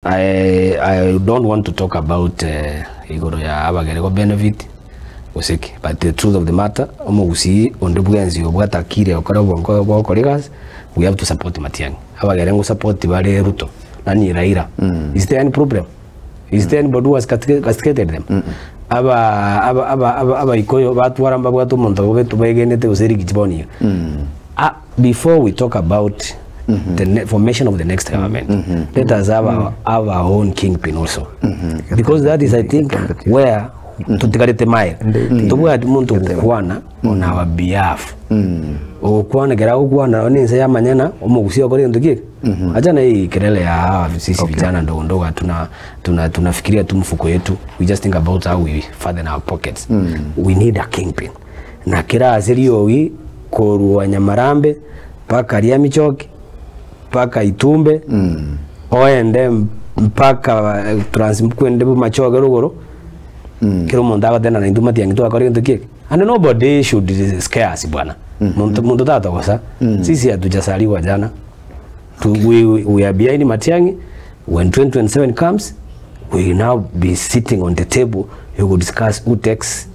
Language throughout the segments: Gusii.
I, I don't want to talk about eh, igoro ya abagere go benefit gose ki but the truth of the matter omogusii onde bwensi obwate akili okore obongo bogokora egasi we have to support Matiang'i. Abagere ngo support bare Ruto nani Raila. Is there any problem? Is there anybody who has castigated them? Aba aba aba aba abaikoyo batwara mbabwate omonto obo begenete gose Eric Chiboni iga. Ah, before we talk about the ne- formation of the next government let us have our, have our own kingpin also because that is i think where tutigarete maega tobwati monto ogokwana on our behalf ogokwana kera agokwana nonye nense yamanyana omogusia okore egento kieke achana hii kelele ya hawa sisi vijana ndogo ndogo hatuna tuna tunafikiria tu mfuko yetu we just think about how we fatten our pockets we need a kingpin na kera ase riogi korwa Nyamarambe mpaka Riamichoki mpaka Itumbe oende mpaka Trans kwende Bomachoge rogoro kera omonto agotenda naintwe matiang'i twakora egento ki eke. And nobody should scare us bwana. Monto monto tatogosa sisi hatujazaliwa jana tu, we, we are behind Matiang'i when 2027 comes we will now be sitting on the table we will discuss who takes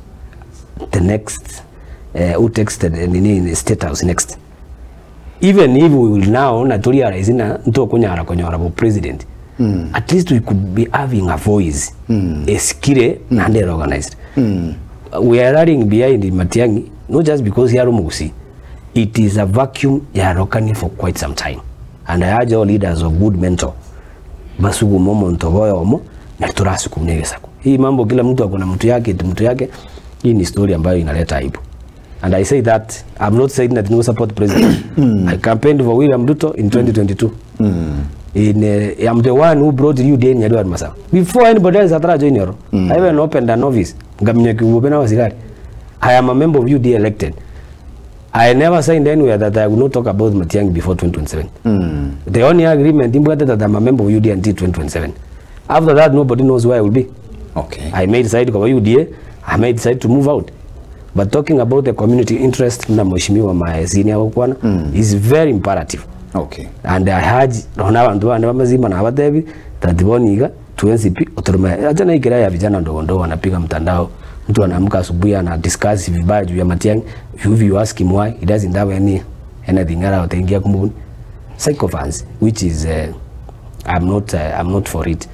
the next eh, who takes the nini state house next even if we will now na tori arise na ntokonyara konyora bo president mm. at least we could be having a voice mm. esikire mm. and organized mm. we are rallying behind Matiang'i not just because he Mugusi it is a vacuum yarokani for quite some time and I urge all leaders of good mentor basugume omonto oyomo na torasukume egesaku. Hii mambo kila mtu akona mtu yake eti mtu yake, hii ni story ambayo inaleta aibu. And I say that I'm not saying that no support president. I campaigned for William Ruto in 2022. In uh, I'm the one who brought UDA in Nyarwar Masaba. Before anybody else atara join yoro. I even opened an office. Ngaminyo kiuobe na wasigari. I am a member of UDA elected. I never signed anywhere that I will not talk about Matiang'i before 2027. The only agreement imbwate that I'm a member of UDA until 2027. After that, nobody knows where I will be. Okay. I may decide kwa UDA, I may decide to move out. But talking about the community interest na mheshimiwa my senior gokwana is very imperative. Okay. And I had rona abantu bande bamazima na abatebi that boniga to NCP otoroma acha na ikira ya vijana ndogo ndogo wanapiga mtandao mtu anaamka asubuhi ana discuss vibaya juu ya Matiang'i if you ask him why he doesn't have any anything ara ataingia kumuni sycophants which is uh, I'm not uh, I'm not for it.